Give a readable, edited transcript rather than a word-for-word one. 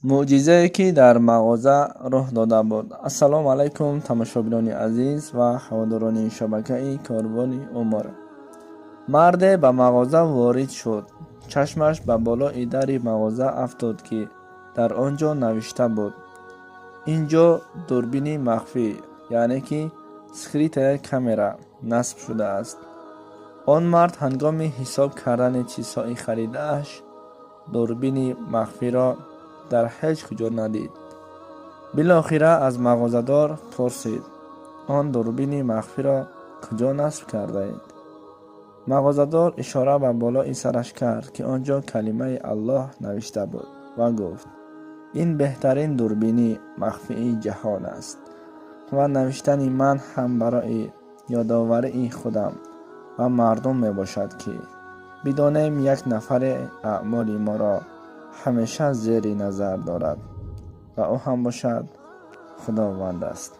Мӯъҷизае, ки дар мағоза рух дода буд. Ассалому алайкум, тамошобинони азиз ва ҳаводорони шабакаи Корвони Умр. Марде ба мағоза ворид шуд. Чашмаш ба болои дари мағоза афтод, ки дар он ҷо навишта буд: «Ин ҷо дурбини махфӣ, яъне ки скрытая камера насб шудааст». Он мард ҳангоми ҳисоб кардани чизҳои харидааш дурбини махфиро дар ҳеҷ куҷо надид. Билохира аз мағозадор пурсид: «Он дурбини махфиро куҷо насб кардаед?» Мағозадор ишора ба болои сараш кард, ки он ҷо калимаи Аллоҳ навишта буд, ва гуфт: «Ин беҳтарин дурбини махфии ҷаҳон аст ва навиштани ман ҳам барои ёдоварии худам ва мардум мебошад, ки бидонем, як нафаре аъмоли моро ҳамеша зери назар дорад ва ӯ ҳам бошад Худованд аст».